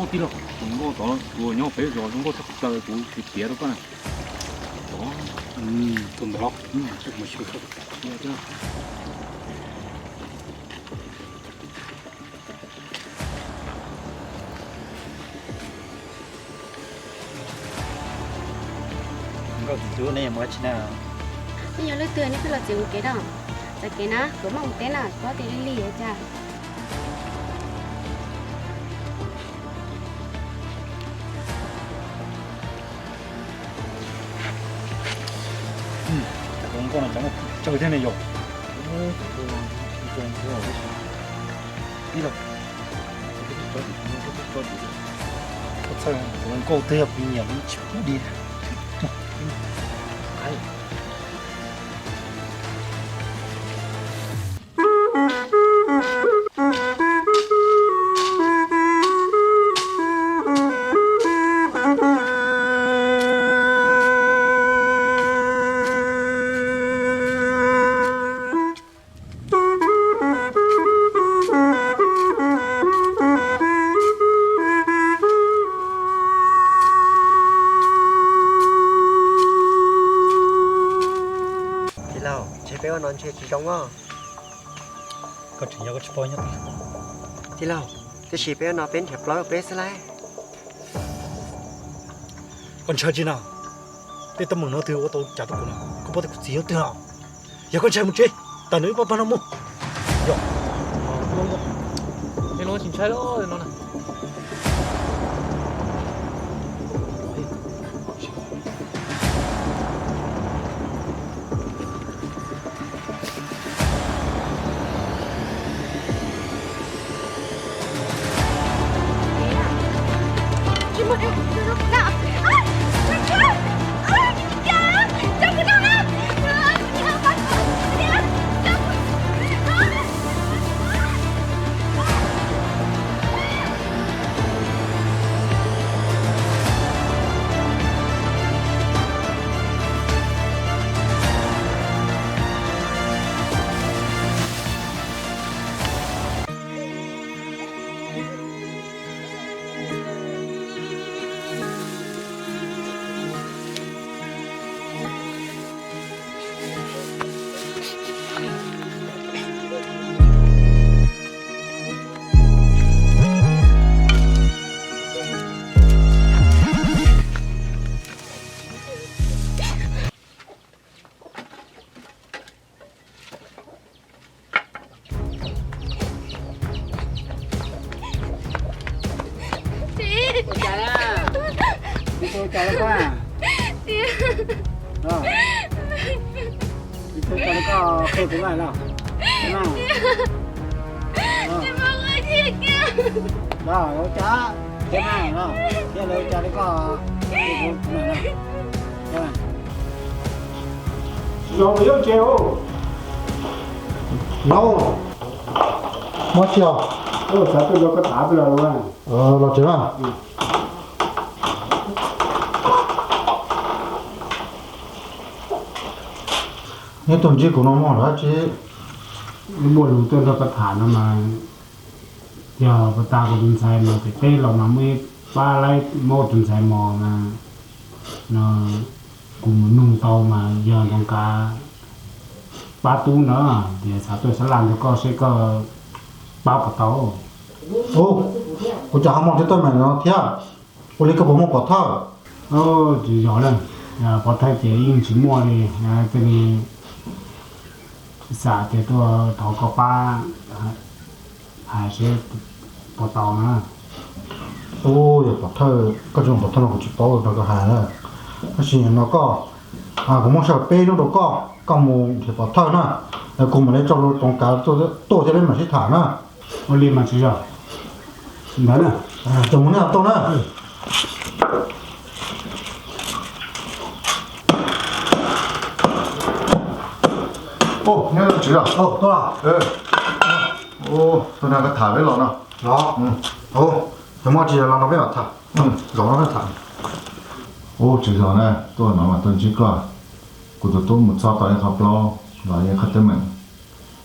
Ub, tij laug, tus nkauj tod kuv nyob pem zos zoo nkauj tshaj plaws, kuv tsis piav rau koj na. Tus ntawd los? Nkauj tus tub, neb yuav mus dab tsi na? Nej yog leej twg, nej pheej los txwv kuv kev na? Txoj kev na kuv muaj mus teb na, kuv tias li li cas. Nkauj no cov tsawg thiab ne yom? Ib los, tus nkauj twg yog kuv nyiam li tsis pub li. Tij laug, ntshe peb ua no ntshe tsis zoo os. Koj tseem yog koj tsis paub nyob twg. Tij laug, tab sis peb ua no peb nrhiav plaub peb xwb lauj. Koj ntshaw tsi na? Tej teeb meem no twg ua tau cas rau kuv na? Koj paub tias kuv txiv yog twg os? Yog koj ntshai mus tsev, tag nws ib pab pab no mus. Yog, no tsis ntshai no na. Ua cas na? Ua cas lawm koj? Ua cas lawm koj qhia kuv na los? Los ua cas? Qhia na los, qhia lawm ua cas li koj? Zoo li yuav tsev os. Laus, muab tsi os. Xav tuaj nrog koj tham peb los. Los tsev na. Neb tuaj ntsib kuv no muaj dab tsi? Muaj lus tuaj nrog koj tham no mas, yog puas tas kuv tus ntxhais mas pem teb los mas muaj ib pab laib muab tus ntxhais mos mas no, kuv mus nug tau mas yog nrog kav pab tub ntawd, ces xav tuaj sab laj nrog koj seb koj pab puas tau. Ua cas ho muaj tej teeb meem no thiab? Ua li koj puas muaj pov thawj? Tsis yog na, pov thawj ces yeej tsis muaj li, cia li Xam tias tuaj thov koj pab hais seb puas tau na. Ub, yog pov thawj, koj tsis muaj pov thawj no kuv tsis paub rau koj hais na. Tab sis no koj, kuv muab sij hawm peb hnub rau koj, koj mus nrhiav pov thawj na, kuv mam li tso lus roos kav tuaj thiab peb mam sib tham na. Ua li mas tswv zos. Ntawd na. Tau mus na, tau na. Ub, nyob zoo tswv zos. Ub, tuaj na, koj tham peb los no. Los. Ub, yog muaj tsis los no peb mam tham. Zaum no peb tham. Ub, tswv zos na, tuaj no mas tuaj ntsib koj. Kuv tus tub mus txog tau ib qho plaub los ib qho teeb meem,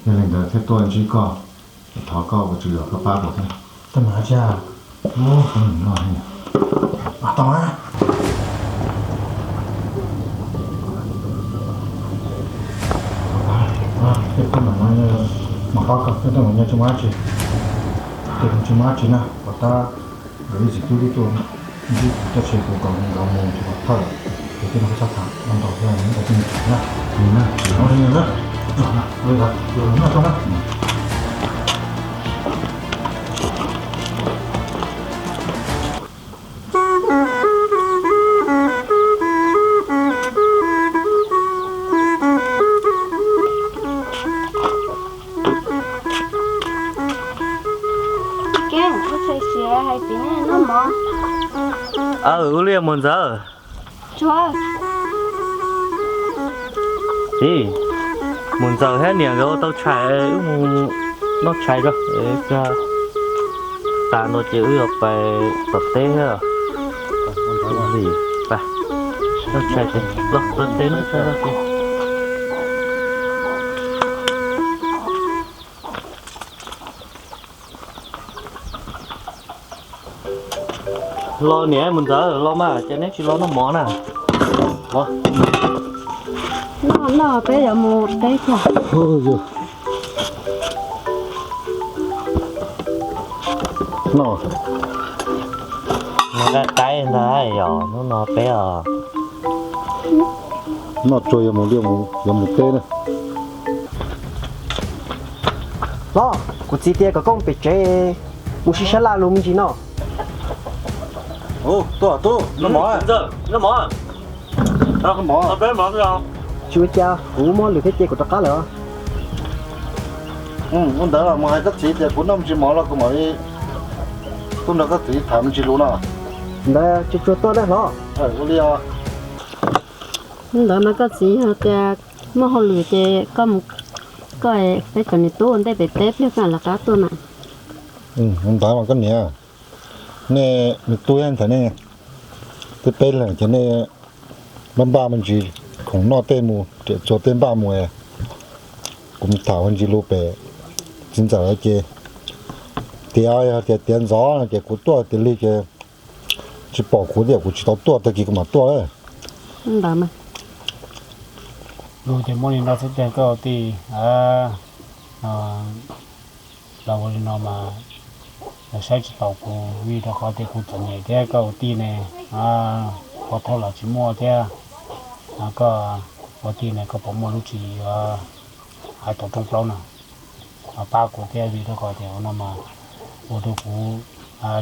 yog li ntawd thiaj tuaj ntsib koj, thov koj ua tswv zos koj pab kuv thiab. Teeb meem dab tsi? Ub, teeb meem noj. Tau na. Tej teeb meem no mas pab koj, tej teeb meem no tsis muaj dab tsi, ces tsis muaj dab tsi na, kom tab nkawd ib txiv tub twb tuaj ntsib kuv, tab sis kuv kom nkawd mus nrhiav pov thawj, ces tej no koj txhob tham ntau thiab, ntau tej me ntsis na. Li na, li na, li na, li na. Ua li mus ntxawm. Txiv, mus ntxawm thiab niam nkawd ua tau tshais, wb mus noj tshais tso. Tas ntua ces wb yuav pais tom teb thiab. Noj tshais ces los tom teb na. Los niam, mus ntxawm los mas, ces neb tsis los noj mov na. Los. Noj, noj, peb yuav mus teb thiab. Noj. Noj qaib qaib ntag yom, hnub no peb os. Noj tsuag yuav mus liaj, yuav mus teb na. Los, kuv txiv tias kom koj mus pem tsev, mus sib sab laj lus me ntsis no. Tuaj, tuaj, noj mov. Noj mov. Tsis ua cas, kuv muaj lwm thiab ces kuv rov qab lawm. Ua ntawd los mus hais koj txiv tias kuv noj me ntsis mov los kuv mam li tuaj nrog koj txiv tham me ntsis lus no. Ntawd tsuag tsuag tuaj na hlob. Ua li os. Ntawd mas koj txiv yog tias muaj hauj lwm ces koj mus, koj, peb cov niam tub ua ntej pem teb pliag koj lawv qab tuaj mas. Ua ntawd mas koj niam, nej me tub ntawd nej, twb peb leeg ces nej npaj npaj me ntsis khoom noj tej mus, riam txuas tej npaj mus. Kuv mus tham me ntsis lus pem txiv ntxawm ces tiav, yog tias tiav ntxov no ces kuv tuaj tiav lig ces tsis pom kuv tias kuv tsis tau tuaj, tag kis kuv mam tuaj. Ntawd mas lus ces muaj li no xwb tiag koj tij. Los ua li no mas lawv saib tsis taus kuv vim rau qhov tias kuv txom nyem thiab koj ua tij ne, pov thawj los tsis muaj thiab. Koj ua tij ne koj puas muaj lub tswv yim yuav hais tau rooj plaub no pab kuv thiab, vim rau qhov tias ua no mas ua rau kuv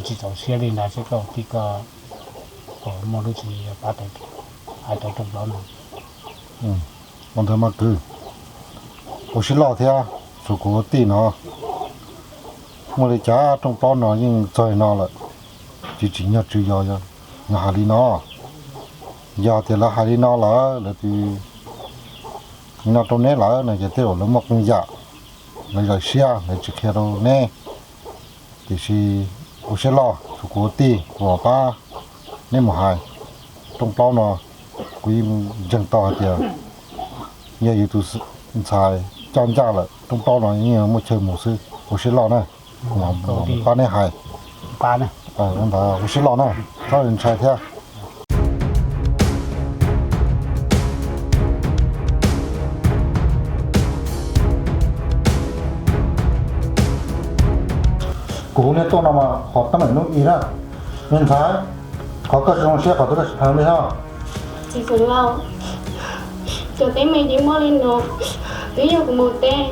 tsis txaus siab li ntag, seb koj ua tij koj puas muaj lub tswv yim yuav pab tau, hais tau rooj plaub no. Ua ntawd mas kwv, ua siab loj thiab, txhua kuv ua tij no muaj li cas rooj plaub no yeej txog li no lawm, tsis tsim nyog tswv yog, yog hais li no. Yog tias lawv hais li no lawm, lawv tsis noj rau neb lawm no ces tej zaum lawv muaj qee yam lawv zam siab lawv tsis qhia rau neb. Tiam sis ua siab loj, txhua kuv ua tij kuv mam pab neb mus hais. Rooj plaub no kuv yeej ntseeg tau hais tias yog yus tus ntxhais coj ncaj lawm, rooj plaub no yeej muaj chaw mus xwb. Ua siab loj na, kuv mam pab neb hais. Ua siab loj na, txhob ntshai thiab. Kuv hu nej tuaj no mas qhov teeb meem hnub ib na, me ntxhais, qhov koj tsis zoo siab qhov twg koj sim hais li hos. Txiv Xeev Laus, cov teeb meem yeej muaj li no, Twb yog kuv mus teb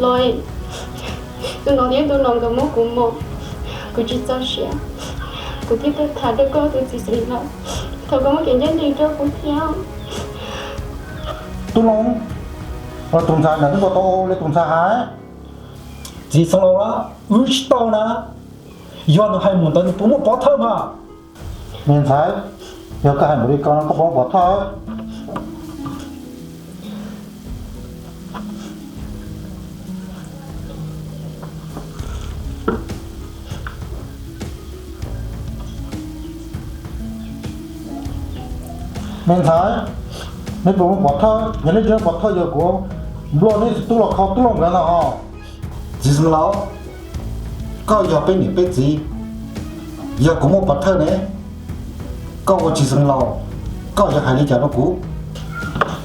los, tus no thiab tus no nkawd muab kuv mus, kuv tsis txaus siab, kuv thiaj tuaj tham rau koj tus txiv xeev laus, thov koj muab kev ncaj ncees rau kuv thiab. Tub Loob, tus ntxhais ntawd twb npau taws li tus ntxhais hais. Txiv xeev laus, wb tsis tau na, yog nws hais mus ntawd nws puas muaj pov thawj mas? Me ntxhais, yog koj hais mus li ko no koj puas muaj pov thawj? Me ntxhais, neb puas muaj pov thawj? Yog neb tsis muaj pov thawj yog kuv nplua neb tub los kho Tub Loob nkawd no os. Txiv xeev laus, koj yog peb niam peb txiv, yog kuv muaj pov thawj ne, koj ua txiv xeev laus, koj yuav hais li cas rau kuv?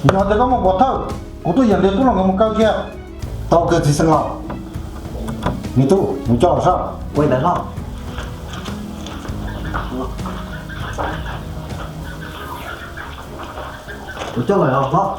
Yog tias koj muaj pov thawj, kuv tuaj yeem nrhiav Tub Loob nkawd mus kaw kiag. Tau kawg txiv xeev laus. Me tub, mus coj los sab. Ua li ntawd hlob. Mus coj los hlob.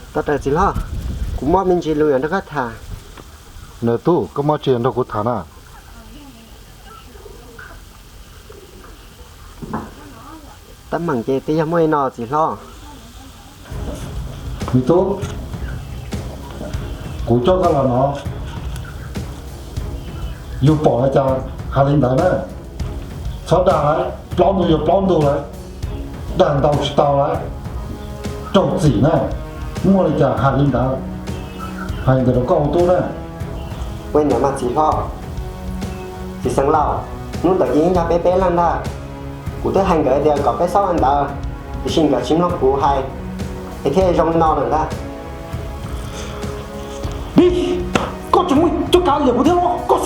Tau raws txiv hlob, kuv muaj me ntsis lus yuav nrog koj tham. Nws tub, koj muaj tsi nrog kuv tham na? Tab meeg ces twb yog muaj li no txiv hlob. Me tub, kuv coj koj los no, yus pom li cas hais li ntawd na. Txhob dag lawm, plaub ntug yuav plaub ntug lawm, dag ntau tsis tau lawm, raug txim na. Muaj li cas hais li ntawd, hais li ntawd rau koj ua tub na. Ua li ntawd mas txiv hlob, txiv xeev laus, hnub ntawd ces yeej yog peb peb leeg ntag. Kuv twb hais nkawd tias kom peb txhob ua ntawd, tiam sis nkawd tsis mloog kuv hais, es thiaj zoo li no lawm ntag. Koj tseem muaj cuab kav liam kuv thiab los? Koj